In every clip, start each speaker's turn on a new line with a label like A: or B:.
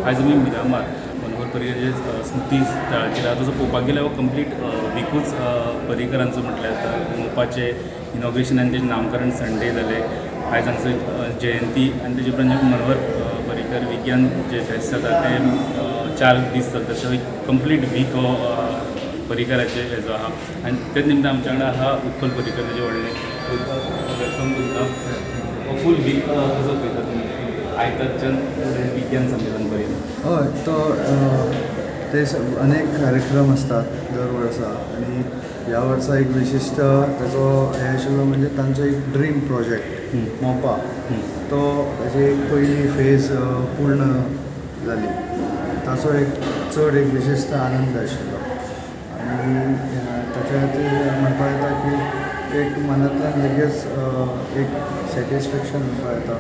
A: आयज आमी मिरामार मनोहर पर्रीकर स्मृती स्थळाचेर आसा. तसो पळोवपाक गेल्यार हो कंप्लीट विकूच पर्रीकरांचो म्हटल्यार जाता. मोपाचें इनॉग्रेशन आनी तेजें नामकरण संडे जालें. आयज हांगसर जयंती आनी तेजे उपरांत जें मनोहर पर्रीकर विज्ञान जें फेस्त जाता तें 4 दीस चलता. तशें एक कंप्लीट वीक हो पर्रीकराचे हेजो आहा आनी तेच निमतान आमच्या वांगडा आहा उत्पल पर्रीकर, तेजे व्हडले. Welcome तुमकां. हो फूल वीक कसो पळयता तुमी, आयतारच्यान फुडें विज्ञान संमेलन पर्यंत?
B: हय, तो ते अनेक कार्यक्रम आसतात दर वर्सा आनी ह्या वर्सा एक विशिश्ट ताचो हें आशिल्लो, म्हणजे तांचो एक ड्रीम प्रोजेक्ट मोपा, तो ताची एक पयली फेज पूर्ण जाली, ताचो एक चड एक विशिश्ट आनंद आशिल्लो. आनी ताच्या खातीर म्हणपाक येता की एक मनांतल्यान लगेच एक सॅटिस्फेक्शन म्हणपाक येता.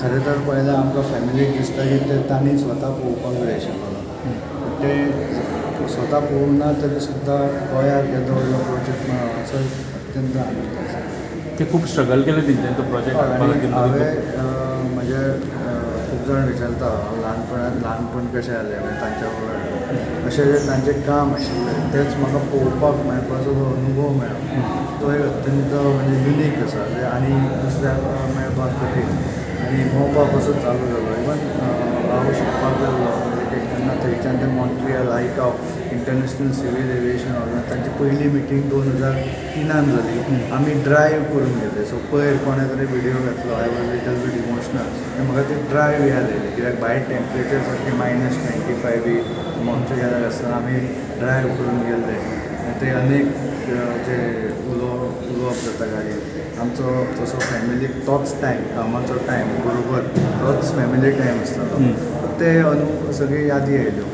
B: खरें तर पळयल्यार आमकां फॅमिलीक दिसता की ते तांणी स्वता पळोवपाक जाय आशिल्लो. ते स्वता पळोवंक ना तरी सुद्दां गोंयाक येदो व्हडलो प्रोजेक्ट मेळ्ळो हाचो एक अत्यंत आनंद आसा.
A: ते खूब स्ट्रगल केलें तेंच्यांनी तो प्रोजेक्ट हाडपा
B: आनी
A: खातीर.
B: हांवें म्हजे खूब जाण विचारता, हांव ल्हानपणांत ल्हानपण कशें जालें, मागीर तांच्या बरोबर अशें जें तांचें काम आशिल्लें तेंच म्हाका पळोवपाक मेळपाचो जो अनुभव मेळ्ळो तो एक अत्यंत म्हणजे युनीक आसा, म्हणजे आनी दुसऱ्याक मेळपाक कठीण. आनी मोपा कसो चालू जालो, इवन हांव शिकपाक गेल्लो अमेरिकेक तेन्ना थंयच्यान ते मॉन्ट्रियल आयकाव, इंटरनॅशनल सिवील एविएशन ऑर्गन, तांची पयली मिटींग 2003न जाली. आमी ड्रायव्ह करून गेले. सो पयर कोणें तरी विडियो घातलो, I was little bit emotional. म्हाका ती ड्रायव्ह याद आयली, कित्याक भायर टेम्परेचर सारकें -25 बी मॉन्ट्रियलाक आसतना आमी ड्रायव्ह करून गेल्ले आनी ते अनेक जे उलोवप जाता गाडयेर आमचो, तसो फॅमिलीक तोच टायम, कामाचो टायम बरोबर तोच फॅमिली टायम आसतालो. ते सगळी यादी आयल्यो.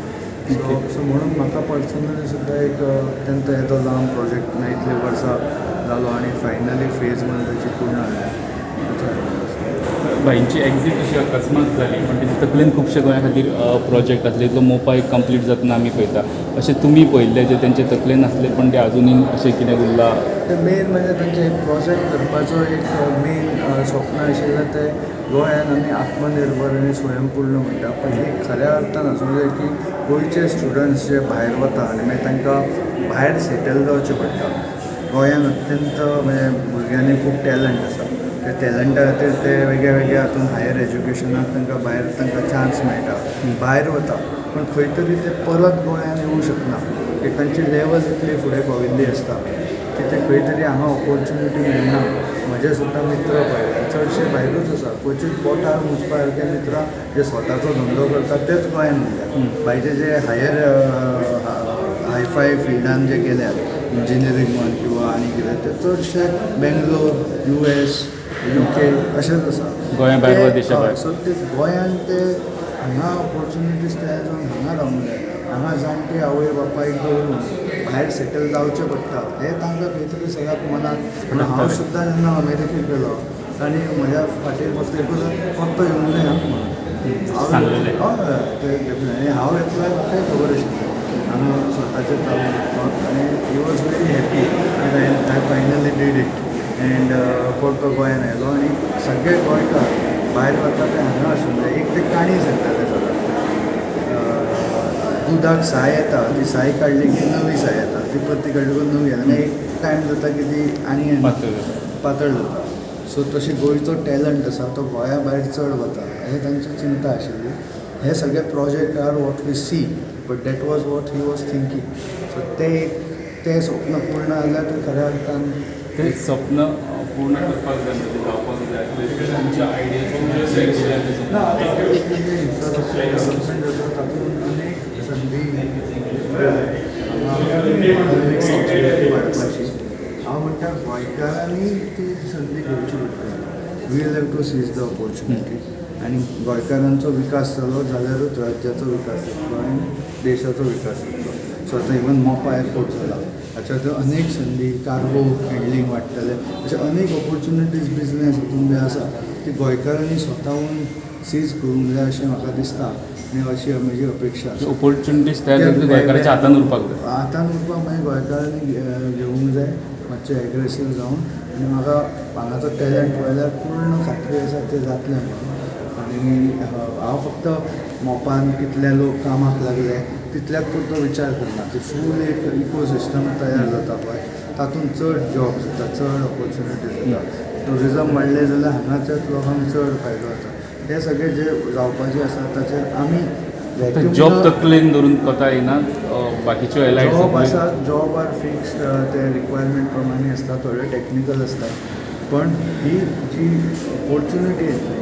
B: सो सो म्हणून म्हाका पर्सनली सुद्दां एक अत्यंत येदो लांब प्रोजेक्ट इतलीं वर्सां जालो आनी फायनली फेज वन ताची पूर्ण जाली हाचो आनंद आसा.
A: भाईंची एक्झिट अशी अकस्मात जाली, पण तेच्या तकलेन खुबशे गोंया खातीर प्रोजेक्ट आसले. इतलो मोपा एक कंप्लीट जातना आमी पळयता. अशें तुमी पळयल्ले जे तेंचे तकलेन आसले पण ते आजुनूय अशें कितें उरलां?
B: ते मेन म्हणजे तांचे एक प्रोजेक्ट करपाचो एक मेन स्वप्न आशिल्लें तें गोंयान आमी आत्मनिर्भर आनी स्वयंपूर्ण म्हणटा, पण एक खऱ्या अर्थान आसूंक जाय की गोंयचे स्टुडंट्स जे भायर वता आनी मागीर तांकां भायर सेटल जावचें पडटा. गोंयान अत्यंत म्हणजे भुरग्यांनी खूब टॅलंट आसा, त्या टॅलंटा खातीर ते वेगळ्या वेगळ्या हातून हायर एज्युकेशनाक तांकां भायर तांकां चान्स मेळटा, भायर वता, पण खंय तरी ते परत गोंयान येवंक शकना. एक तांची लेवल इतली फुडें पाविल्ली आसता की ते खंय तरी हांगा ऑपॉर्च्युनिटी मेळना. म्हजे सुद्दां मित्र पळयल्यार चडशे भायरूच आसा. क्वचीत बोटार मोजपा सारके मित्रां जे स्वताचो धंदो करतात तेच गोंयान उरल्यात. भायचे जे हायर हायफाय फिल्डान जे गेल्यात, इंजिनियरींग म्हण किंवा आनी कितें, ते चडशे बेंगलोर, यूएस, यूके अशेंच आसा.
A: गोंया भायर वा देशा भायर.
B: सो ते गोंयान ते हांगा ऑपॉर्च्युनिटीज तयार जावन हांगा रावूंक जाय. हांगा जाणटे आवय बापायक दवरून भायर सेटल जावचें पडटा हें तांकां खंय तरी सगळ्यात मनात. म्हणून हांव सुद्दां जेन्ना अमेरिकेक गेलो आनी म्हज्या फाटीर फक्त एकूच, फक्त येवंक जाय म्हणून.
A: सांगलेलें.
B: हय, ते डेफिनेटली. आनी हांव येतलो हें म्हाकाय खबर आशिल्लें, हांगा स्वताचेर चालू करपाक. आनी he was very happy, I finally did it and परतो गोंयान आयलो. आनी सगळे गोंयकार भायर वता ते हांगा आसूंक जाय. एक ते काणी सांगताले सदां, दुदाक साय येता, ती साय काडली की नवी साय येता, ती परती काडली की नवी येता आनी एक टायम जाता की ती आनी
A: पातळ जाता.
B: पातळ जाता. सो तशी गोंयचो टॅलंट आसा तो गोंया भायर चड वता हें तांची चिंता आशिल्ली. हे सगळे project are what we see, but that was what he was thinking. So ते एक तें स्वप्न पूर्ण जाल्यार तें खऱ्या अर्थान
A: ते स्वप्न पूर्ण करपाक जाय, म्हणजे जावपाक जाय, तुमच्या आयडियाज?
B: ना, आतां एक म्हणजे इन्फ्रास्ट्रक्चर डेव्हलपमेंट जाता, तातूंत अनेक संदी हांगा वाडपाची. हांव म्हणटा, गोंयकारांनी ती संदी घेवची पडटली. We have to seize the opportunity. आनी गोंयकारांचो विकास जालो जाल्यारूच राज्याचो विकास जातलो आनी देशाचो विकास जातलो. सो आतां इवन मोपा एअरपोर्ट जाला, हाच्या खातीर अनेक संदी, कार्गो हँडलींग वाडटलें, अशे अनेक ऑपॉर्च्युनिटीज बिजनेस हितून बी आसा, ती गोंयकारांनी स्वताहून सीज करूंक जाय अशें म्हाका दिसता आनी अशी म्हजी अपेक्षा आसा.
A: ऑपॉर्च्युनिटीज तयार जातली, गोंयकाराच्या हातान उरपाक जाय.
B: हातान उरपाक मागीर गोंयकारांनी घेवंक जाय मातशें एग्रेसीव जावन. आनी म्हाका हांगाचो टॅलंट पळयल्यार पूर्ण खात्री आसा ते जातलें म्हणून. आनी आनी हांव फक्त मोपान कितले लोक कामाक लागले तितल्याक पुरतो विचार करना. ती फूल एक इकोसिस्टम तयार जाता पळय, तातूंत चड जॉब्स जाता, चड ऑपॉर्च्युनिटीज जाता. ट्युरिजम वाडलें जाल्यार हांगाच्याच लोकांक चड फायदो जाता. हे सगळे जे जावपाचे आसा ताचेर आमी vacuum
A: जॉब तकलेन धरून कोता येना, बाकीच्यो एलायड
B: जॉब आसा, जॉब आर फिक्स्ड, ते रिक्वायरमेंट प्रमाणे आसता, थोडे टॅक्निकल आसता. पण ही जी ऑपॉर्च्युनिटी येतली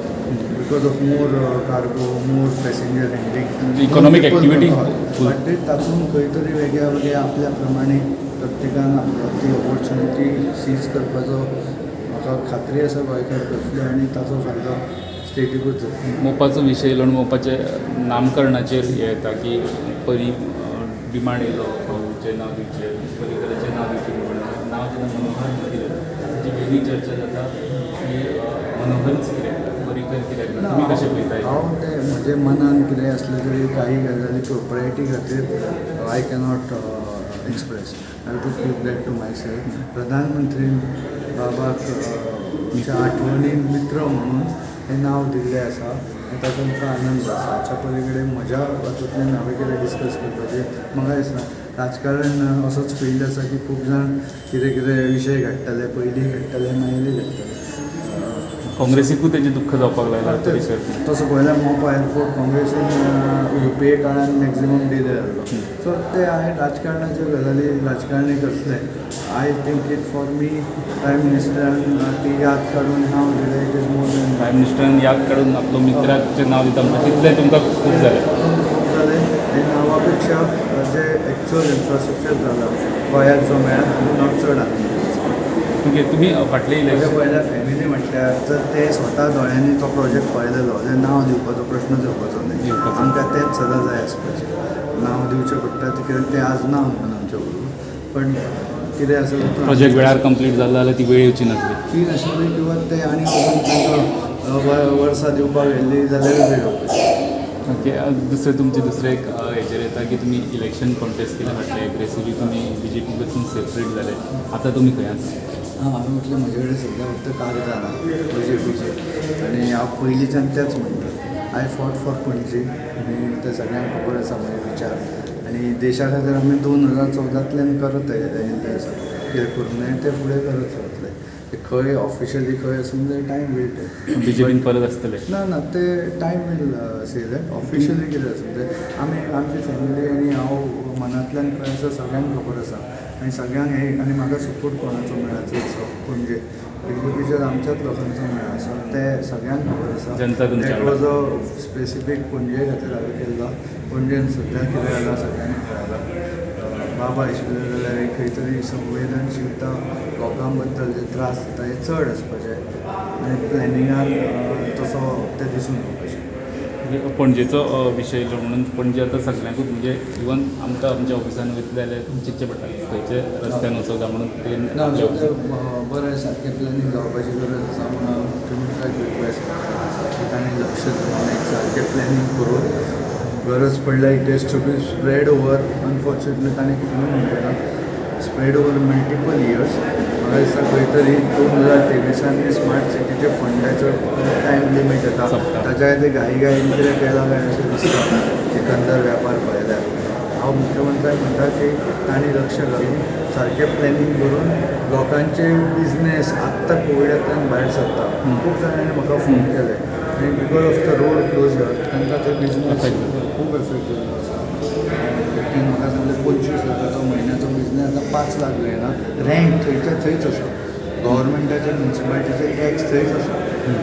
B: because of more cargo, more passenger handling,
A: Economic activity.
B: वाडटे, तातूंत खंय तरी वेगळ्या वेगळ्या आपल्या प्रमाणे प्रत्येकान आपलो ती ऑपॉर्च्युनिटी सीज करपाचो म्हाका खात्री आसा गोंयकार करतले आनी ताचो फायदो स्टेटीकूच जातलो.
A: मोपाचो विशय येयलो आनी मोपाचे नामकरणाचेर हें येता की परी डिमांड येयलो, भाऊचें नांव दिवचें, पर्रीकराचें नांव दिवचें म्हणून. नांव जेन्ना मनोहर दिलें, ताची वेगळी चर्चा जाता की मनोहरच कित्याक, पर्रीकर कित्याक ना? तुमी कशें पळयता?
B: हांव ते म्हजे मनान कितें आसलें तरी काही गजाली प्रोपरायटी खातीर I cannot express, I to keep that to my self. प्रधानमंत्री बाबाक च्या आठवणीन मित्र म्हणून हें नांव दिल्लें आसा आनी ताचो म्हाका आनंद आसा. हाच्या पली कडेन म्हज्या हातूंतल्यान हांवें कितें डिस्कस करपाचें म्हाका दिसना. राजकारण असोच फिल्ड आसा की खूब जाण कितें कितें विशय काडटले, पयलीं काडटले, मागीर काडटले.
A: काँग्रेसीकूय तेजें दुख्ख जावपाक लागलां पर्रीकर.
B: तसो पळयल्यार मोपा एअरपोर्ट काँग्रेसीन युपीए काळान मॅक्झिमम डिले जाल्लो. सो ते हांवें राजकारणाच्यो गजाली राजकारणी करतले. I think it for me, prime मिनिस्टरान ती याद काडून नांव दिलें, it is more than
A: prime मिनिस्टरान याद काडून आपलो मित्राचें नांव दिता म्हणटा, तितलें तुमकां खूब जालें.
B: खूब जालें आनी नांवा पेक्षा जे एक्चुअल इन्फ्रास्ट्रक्चर जाला गोंयाक जो मेळ्ळा तातूंत हांव चड आनंद.
A: ओके, तुमी फाटलें
B: म्हज्या
A: इलेक्शन
B: पयल्या फॅमिली म्हटल्यार जर ते स्वता दोळ्यांनी तो प्रोजेक्ट पळयलेलो जाल्यार नांव दिवपाचो प्रश्नच येवपाचो न्ही.
A: येवपाचो.
B: आमकां तेंच सदां जाय आसपाचें. नांव दिवचें पडटा कित्याक तें आज ना म्हणून आमच्या बरोबर, पण कितें आसा तातूंत
A: प्रोजेक्ट वेळार कंप्लीट जालो जाल्यार ती वेळ येवची नासली.
B: ती नाशिल्ली किंवा ते आनी अजून तांकां वर्सां दिवपाक येयल्ली जाल्यारूय बी जावपाचें.
A: ओके, दुसरें तुमचें दुसरें एक हेजेर येता की तुमी इलेक्शन कॉन्टेस्ट केलें फाटलें एग्रेसिवली, तुमी बीजेपी पासून सेपरेट जाले. आतां तुमी खंय आसा?
B: हां, हांवें म्हटलें, म्हजे कडेन सद्या फक्त कागदां ना बीजेपीचे आनी हांव पयलींच्यान तेच म्हणटा, I fought for Panaji आनी ते सगळ्यांक खबर आसा म्हजे विचार. आनी देशा खातीर आमी 2014तल्यान करत आयिल्ले आसा. कितें करूंक जाय तें फुडें करत रावतले. ते खंय ऑफिशियली खंय आसूं ते टायम will tell.
A: बीजेपीन परत आसतले?
B: ना ना, ते time will say that officially कितें आसा तें. आमी आमची फॅमिली आनी हांव मनांतल्यान खंय आसा सगळ्यांक खबर आसा आनी सगळ्यांक हे आनी म्हाका सपोर्ट कोणाचो मेळ्ळा चडसो पणजे बीजेपीचेर आमच्याच लोकांचो मेळ्ळा. सो ते सगळ्यांक खबर आसा.
A: जनता तुमच्या
B: that was a specific Panaji खातीर हांवें केल्लो. पणजेन सद्या कितें जालां सगळ्यांनी पळयलां. बाबा आशिल्ले जाल्यार एक खंय तरी संवेदनशीलता, लोकां बद्दल जे त्रास जाता हे चड आसपाचे आनी प्लॅनिंगान तसो तें दिसून येवपाचें.
A: म्हणजे पणजेचो विशय येयलो म्हणून, पणजे आतां सगळ्यांकूच, म्हणजे इवन आमकां आमच्या ऑफिसान वयतले जाल्यार चिंतचें पडटा खंयचे रस्त्यान वचोंक जाय म्हणून ते
B: ना,
A: आपल्या
B: सो
A: ऑफिसान
B: तें बरें सारकें प्लॅनिंग जावपाची गरज आसा म्हणून हांव मुख्यमंत्र्याक रिक्वेस्ट करता की ताणें लक्ष दिवन एक सारकें प्लॅनिंग करून, गरज पडल्यार it has to be spread over, unfortunately ताणें कितें म्हणलें, स्प्रेड ओवर मल्टिपल इयर्स. म्हाका दिसता खंय तरी 2023ान स्मार्ट सिटीचे फंडाचो टायम लिमीट येता.
A: सोंपता.
B: ताच्या खातीर घाई घाईन कितें केलां काय अशें दिसता एकंदर व्यापार पळयल्यार. हांव मुख्यमंत्र्याक म्हणटा की तांणी लक्ष घालून सारकें प्लॅनिंग करून लोकांचे बिजनेस आत्तां कोविडांतल्यान भायर सरता. खूब जाणांनी म्हाका फोन केले आनी because of the road closure तांकां ते बिजनेस
A: Affect जाता.
B: खूब एफेक्ट जाल्लो आसा. एकट्यान म्हाका सांगलें, 25 लाखाचो म्हयन्याचो बिजनेस आतां 5 लाख जायना. रेंट थंयच्या थंयच आसा, गव्हर्मेंटाचे म्युनिसिपालिटीचे टॅक्स थंयच आसा,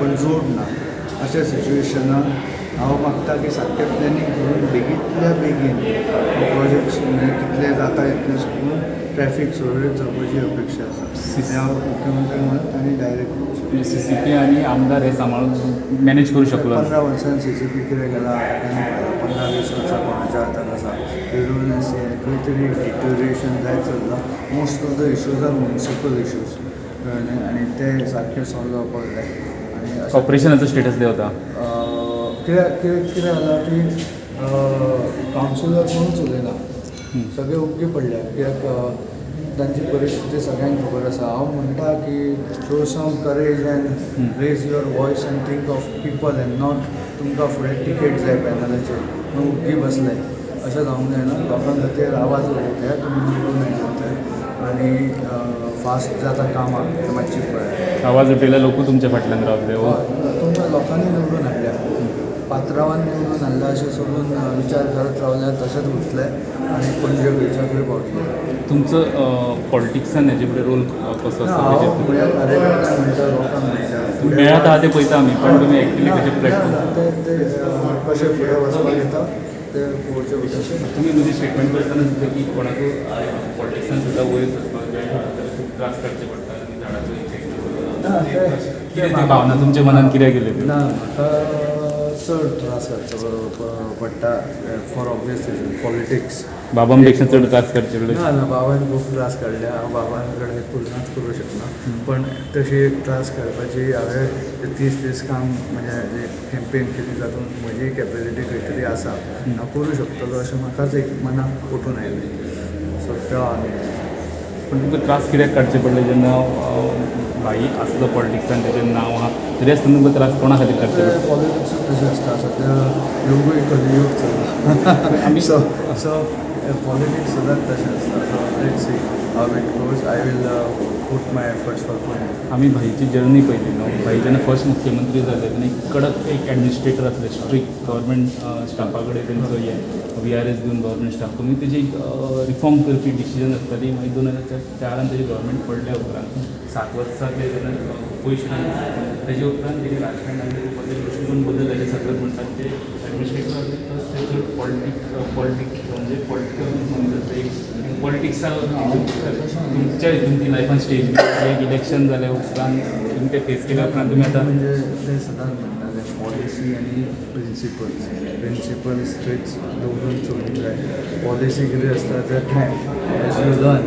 B: पण जोड ना. अशा सिच्युएशनान हांव मागता की सारकें प्लॅनिंग करून बेगींतल्या बेगीन प्रोजेक्ट्स म्हणजे कितले जाता इतले सोडून ट्रॅफीक सुरळीत जावपाची अपेक्षा आसा. आनी हांव मुख्यमंत्र्याक म्हणून तांणी डायरेक्ट
A: म्हणजे सीसीपी आनी आमदार हे सांबाळून मॅनेज करूं शकलो ना.
B: 15 वर्सां सीसीपी कितें केलां तांणी, 15-20 वर्सां कोणाच्या हातान आसा पेडून खंय तरी डिटोरिएशन जायत चल्लां. Most of the issues are municipal issues, कळ्ळें न्ही? आनी ते सारके सॉल्व जावपाक जाय आनी अशें
A: कॉर्पोरेशनाचो स्टेटस देंवता.
B: कित्याक कितें कितें जालां की कावन्सिलर कोणूच उलयना, सगळे ओग्गी पडल्या, कित्याक तांची परिस्थिती सगळ्यांक खबर आसा. हांव म्हणटा की show some courage and raise your voice and think of people and not तुमकां फुडें टिकेट जाय पॅनलाचेर म्हणून उग्गी बसले अशें जावंक जायना. लोकां खातीर आवाज उठोवया, तुमी निवडून आयल्यात ते आनी फास्ट जाता कामां तें मातशी पळयात.
A: आवाज उठयल्यार लोकूय तुमच्या फाटल्यान रावतले हो.
B: तुमकां लोकांनी निवडून हाडल्या, पात्रांवान निवडून हाडल्या अशें सोडून विचार करत रावल्यार तशेंच उरतलें आनी पणजे खंयच्या खंय पावतलें.
A: तुमचो पॉलिटिक्सान हेजे फुडें रोल कसो
B: ना,
A: आसता
B: हांव
A: तेजेर?
B: म्हळ्यार कार्यकर्त्यांक म्हणटा, लोकांक म्हणटा.
A: मेळत आहा ते पळयता आमी, पण तुमी एक्चुअली
B: ना,
A: खंयचे
B: ना,
A: प्लॅटफॉर्म
B: ना, ते ते कशें फुडें वचपाक येता ते पळोवचें पडटा.
A: तुमी मदीं स्टेटमेंट करतना सुद्दां की कोणाकूय पॉलिटिक्सान सुद्दां वयर सरपाक जाय जाल्यार खूब त्रास काडचे पडटा आनी झाडाचो इफेक्ट.
B: ना, ते
A: कितें ती भावना तुमच्या मनान कित्याक गेली ती?
B: ना, म्हाका चड त्रास काडचो पडटा फॉर ऑब्वियस रिजन, पॉलिटिक्स.
A: बाबां पेक्षा चड त्रास काडचे पडले?
B: ना ना, बाबान खूब त्रास काडले. हांव बाबां कडेन तुलनाच करूं शकना, पण तशी एक त्रास काडपाची हांवें ते 30 दीस काम म्हणजे जे कॅम्पेन केली तातूंत म्हजी कॅपेसिटी खंय तरी आसा, हांव करूं शकतलो अशें म्हाकाच एक मनाक पटून आयलें, सो तो हांवें.
A: पण तुमकां त्रास कित्याक काडचे पडले जेन्ना भाई आसलो पॉलिटिक्सान, तेजें नांव आहा, तरी आसतना तुमकां त्रास कोणा खातीर काडचे पडले?
B: पॉलिटिक्सूच तशें आसता. सद्या युगूय कलियूग चल्ला.
A: आमी
B: सो सो पॉलिटिक्स सदांच तशें आसता. So let's see how it goes. I will put my efforts for Panaji.
A: आमी भाईची जर्नी पळयली न्हू. भाई जेन्ना फर्स्ट मुख्यमंत्री जाले तेन्ना एक कडक एक एडमिनिस्ट्रेटर आसले, स्ट्रिक्ट गव्हर्मेंट स्टाफा कडेन तेंचो हे व्हीआरएस दिवन गव्हर्मेंट स्टाफ कमी तेजी एक रिफॉर्म करपी डिसिजन आसताली. मागीर 2004 तेजी गव्हर्मेंट पडल्या उपरांत 7 वर्सां ते जेन्ना ऑपोजिशनान, तेजे उपरांत तेजें राजकारणान दृश्टिकोन बदल जाले. सगळे म्हणटात ते एडमिनिस्ट्रेटर आसले, प्लस ते चड पॉलिटिक्स म्हणजे पॉलिटिकल मनीस आसले. एक पॉलिटिक्सा तुमच्या हितून ती लायफान स्टेज एक इलेक्शन जाल्या उपरांत तुमी ते फेस केल्या उपरांत तुमी आतां
B: म्हणजे ते सदांच म्हणटाले, पॉलिसी आनी प्रिंसिपल्स, प्रिंसिपल्स थंयच दवरून चलूंक जाय. पॉलिसी कितें आसता ते टायम एज you learn.